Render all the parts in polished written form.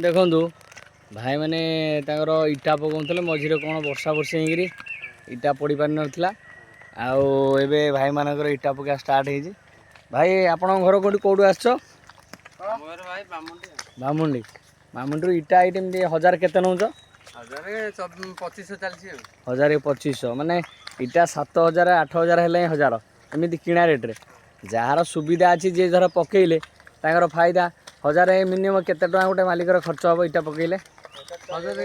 ଦେଖନ୍ତୁ ଭାଇମାନେ, ତାଙ୍କର ଇଟା ପକାଉଥିଲେ। ମଝିରେ କ'ଣ ବର୍ଷା ବର୍ଷି ହେଇକିରି ଇଟା ପଡ଼ି ପାରିନଥିଲା। ଆଉ ଏବେ ଭାଇମାନଙ୍କର ଇଟା ପକା ଷ୍ଟାର୍ଟ ହେଇଛି। ଭାଇ, ଆପଣଙ୍କ ଘର କେଉଁଠି? କେଉଁଠୁ ଆସିଛ? ମୋର ଭାଇ ବାମୁଣ୍ଡି। ବାମୁଣ୍ଡି। ବାମୁଣ୍ଡିରୁ ଇଟା ଏଇଠି ଏମିତି ହଜାର କେତେ ନେଉଛ? 1000 2500 ଚାଲିଛି ଆଉ। 1000 2500, ମାନେ ଇଟା 7000 8000 ହେଲେ ହିଁ 1000 ଏମିତି କିଣା ରେଟ୍ରେ। ଯାହାର ସୁବିଧା ଅଛି, ଯିଏ ଧର ପକେଇଲେ ତାଙ୍କର ଫାଇଦା। 1000 ମିନିମମ୍ କେତେ ଟଙ୍କା ଗୋଟେ ମାଲିକର ଖର୍ଚ୍ଚ ହେବ ଇଟା ପକେଇଲେ? 1000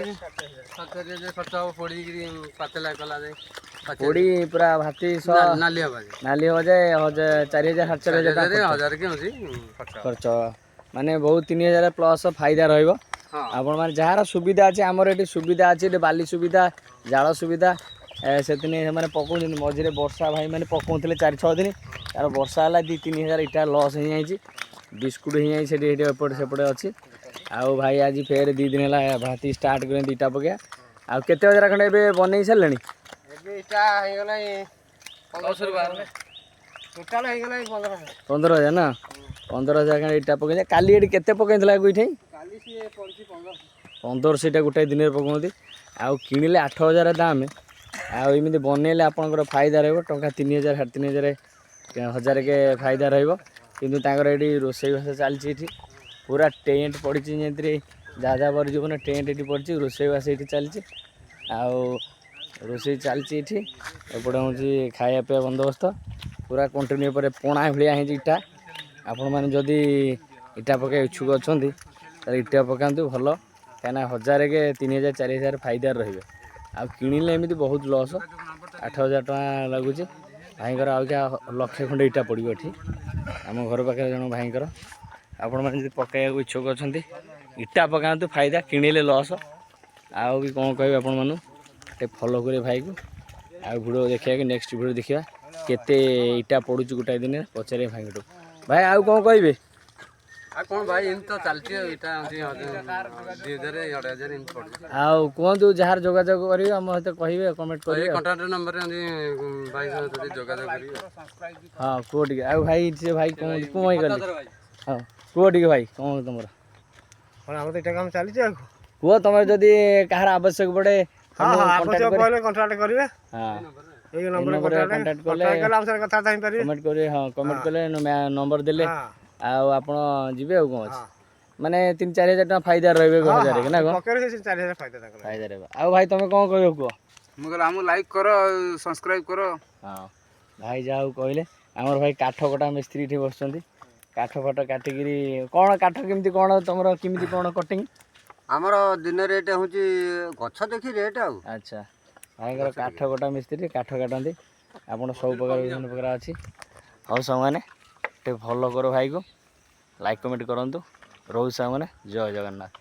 7000 ଖର୍ଚ୍ଚ ହବ, ପୋଡ଼ିକିରି ପାତେଲା କଲା ଯାଏ। ପୋଡ଼ି ପୁରା ଭାତି ସହ ନାଲି ହବା ଯାଏ। ନାଲି ହବ ଯେ 1000 4000 4500 ଟଙ୍କା ଖର୍ଚ୍ଚ। 1000 କି ହେଉଛି ଖର୍ଚ୍ଚ। ଖର୍ଚ୍ଚ ମାନେ ବହୁତ, 3000 ପ୍ଲସ୍ ଫାଇଦା ରହିବ। ଆପଣମାନେ ଯାହାର ସୁବିଧା ଅଛି, ଆମର ଏଠି ସୁବିଧା ଅଛି, ଏଠି ବାଲି ସୁବିଧା, ଜାଳ ସୁବିଧା, ସେଥିପାଇଁ ସେମାନେ ପକାଉଛନ୍ତି। ମଝିରେ ବର୍ଷା, ଭାଇମାନେ ପକାଉଥିଲେ 4-6 ଦିନ, ତାର ବର୍ଷା ହେଲା, 2-3 ହଜାର ଇଟା ଲସ୍ ହେଇଯାଇଛି, ବିସ୍କୁଟ ହେଇଯାଇଛି। ସେଠି ଏଠି ଏପଟେ ସେପଟେ ଅଛି। ଆଉ ଭାଇ ଆଜି ଫେର 2 ଦିନ ହେଲା ଭାତି ଷ୍ଟାର୍ଟ କରିଛନ୍ତି ଇଟା ପକେଇବା। ଆଉ କେତେ ହଜାର ଖଣ୍ଡେ ଏବେ ବନେଇ ସାରିଲେଣି? ଏବେ ଇଟା ହେଇଗଲାଣି 1500 ଟୋଟାଲ ହେଇଗଲାଣି 15,000। 15,000 ନା? 15,000 ଖଣ୍ଡେ ଇଟା ପକେଇ। କାଲି ଏଠି କେତେ ପକେଇଥିଲା ଏଇଠି? କାଲି ସିଏ ପଡ଼ିଛି 1500। 1500 ଇଟା ଗୋଟାଏ ଦିନରେ ପକାନ୍ତି। ଆଉ କିଣିଲେ 8000 ଦାମ। ଆଉ ଏମିତି ବନେଇଲେ ଆପଣଙ୍କର ଫାଇଦା ରହିବ ଟଙ୍କା 3000 3500, ହଜାରକେ ଫାଇଦା ରହିବ। କିନ୍ତୁ ତାଙ୍କର ଏଠି ରୋଷେଇବାସ ଚାଲିଛି। ଏଠି ପୁରା ଟେଣ୍ଟ ପଡ଼ିଛି, ଯେମିତିରେ ଯାଯାବର ଜୀବନ ଟେଣ୍ଟ ଏଠି ପଡ଼ିଛି। ରୋଷେଇବାସ ଏଠି ଚାଲିଛି। ଆଉ ରୋଷେଇ ଚାଲିଛି ଏଠି। ଏପଟେ ହେଉଛି ଖାଇବା ପିଇବା ବନ୍ଦୋବସ୍ତ ପୁରା କଣ୍ଟିନ୍ୟୁ ପରେ ପଣା ଭଳିଆ ହେଇଛି ଇଟା। ଆପଣମାନେ ଯଦି ଇଟା ପକାଇବା ଇଚ୍ଛୁକ ଅଛନ୍ତି, ତାହେଲେ ଇଟା ପକାନ୍ତୁ, ଭଲ। କାହିଁକିନା ହଜାରକେ 3000 4000 ଫାଇଦାରେ ରହିବେ। ଆଉ କିଣିଲେ ଏମିତି ବହୁତ ଲସ୍। 8000 ଟଙ୍କା ଲାଗୁଛି ଭାଇଙ୍କର। ଆଉ କିଆ ଲକ୍ଷେ ଖଣ୍ଡେ ଇଟା ପଡ଼ିବ ଏଠି ଆମ ଘର ପାଖରେ ଜଣେ ଭାଇଙ୍କର। ଆପଣମାନେ ଯଦି ପକାଇବାକୁ ଇଚ୍ଛୁକ ଅଛନ୍ତି, ଇଟା ପକାନ୍ତୁ, ଫାଇଦା, କିଣିଲେ ଲସ୍। ଆଉ ବି କ'ଣ କହିବି ଆପଣମାନଙ୍କୁ, ଟିକେ ଫଲୋ କରିବେ ଭାଇକୁ। ଆଉ ଭିଡ଼ିଓ ଦେଖିବାକୁ, ନେକ୍ସଟ ଭିଡ଼ିଓ ଦେଖିବା କେତେ ଇଟା ପଡ଼ୁଛି ଗୋଟାଏ ଦିନରେ, ପଚାରିବେ ଭାଇଙ୍କଠୁ। ଭାଇ, ଆଉ କ'ଣ କହିବେ? ଆଉ କ'ଣ ଭାଇ, ଏମିତି ତ ଚାଲିଛି। ଆଉ ଇଟା ହେଉଛି 2000 2500 ଏମିତି ପଡ଼ୁଛି। ଆଉ କୁହନ୍ତୁ, ଯାହାର ଯୋଗାଯୋଗ କରିବେ ଆମ ସହିତ କହିବେ, କମେଣ୍ଟ ଏଇ କରିବେ ଆଉ। କଣ୍ଟାକ୍ଟ ନମ୍ବରରେ ଭାଇ ସହିତ ଯଦି ଯୋଗାଯୋଗ କରିବେ। ହଁ, କୁହ ଟିକେ। ଆଉ ଭାଇ, ସେ ଭାଇ କ'ଣ କ'ଣ ହେଇଗଲେ? ହଁ, କୁହ ଟିକେ ଭାଇ, କ'ଣ ତମର? ହଁ, ଆମର ତ ଏଇଟା କାମ ଚାଲିଛି ଆଉ। କୁହ, ତମର ଯଦି କାହାର ଆବଶ୍ୟକ ପଡ଼େ ହଁ, କଣ୍ଟାକ୍ଟ ଆବଶ୍ୟକ କରି ପଡ଼ିଲେ କଣ୍ଟାକ୍ଟ କରିବେ। ଏଇ ନମ୍ବରରେ। ନମ୍ବରରେ କଣ୍ଟାକ୍ଟ contact କଲେ- କଣ୍ଟାକ୍ଟ କଲେ ଆମ ସାଙ୍ଗରେ କଥାବାର୍ତ୍ତା ହେଇପାରିବେ। କମେଣ୍ଟ କରିବେ। ହଁ, କମେଣ୍ଟ କଲେ, ନମ୍ବର ଦେଲେ ଆଉ ଆପଣ ଯିବେ। ଆଉ କ'ଣ ଅଛି? ମାନେ 3-4 ହଜାର ଟଙ୍କା ଫାଇଦା ରହିବେ ହଜାରେ ନା କ'ଣ? ପକେଇଲେ ସେ 4000 ଫାଇଦା ତାଙ୍କର। ଫାଇଦା ରହିବ। ଆଉ ଭାଇ, ତମେ କ'ଣ କହିବ କୁହ? ମୁଁ କହିଲି, ଆମକୁ ଲାଇକ୍ କର, ସବସ୍କ୍ରାଇବ୍ କର। ହଁ, ଭାଇ ଯାହା ହଉ କହିଲେ। ଆମର ଭାଇ କାଠ କଟା ମିସ୍ତ୍ରୀ ଏଠି ବସୁଛନ୍ତି। କାଠ ଫାଠ କାଟିକିରି କ'ଣ କାଠ କେମିତି କ'ଣ ତମର କେମିତି କ'ଣ କଟିଂ? ଆମର ଦିନ ରେଟ୍ ହେଉଛି ଗଛ ଦେଖି ରେଟ୍ ଆଉ। ଆଚ୍ଛା, ଭାଇଙ୍କର କାଠ କଟା ମିସ୍ତ୍ରୀ, କାଠ କାଟନ୍ତି। ଆପଣ ସବୁ ପ୍ରକାର, ବିଭିନ୍ନ ପ୍ରକାର ଅଛି। ହଉ ସାଙ୍ଗମାନେ, ଟିକେ ଫଲୋ କର ଭାଇକୁ, ଲାଇକ୍ କମେଣ୍ଟ କରନ୍ତୁ। ରହୁଛି ସାଙ୍ଗମାନେ, ଜୟ ଜଗନ୍ନାଥ।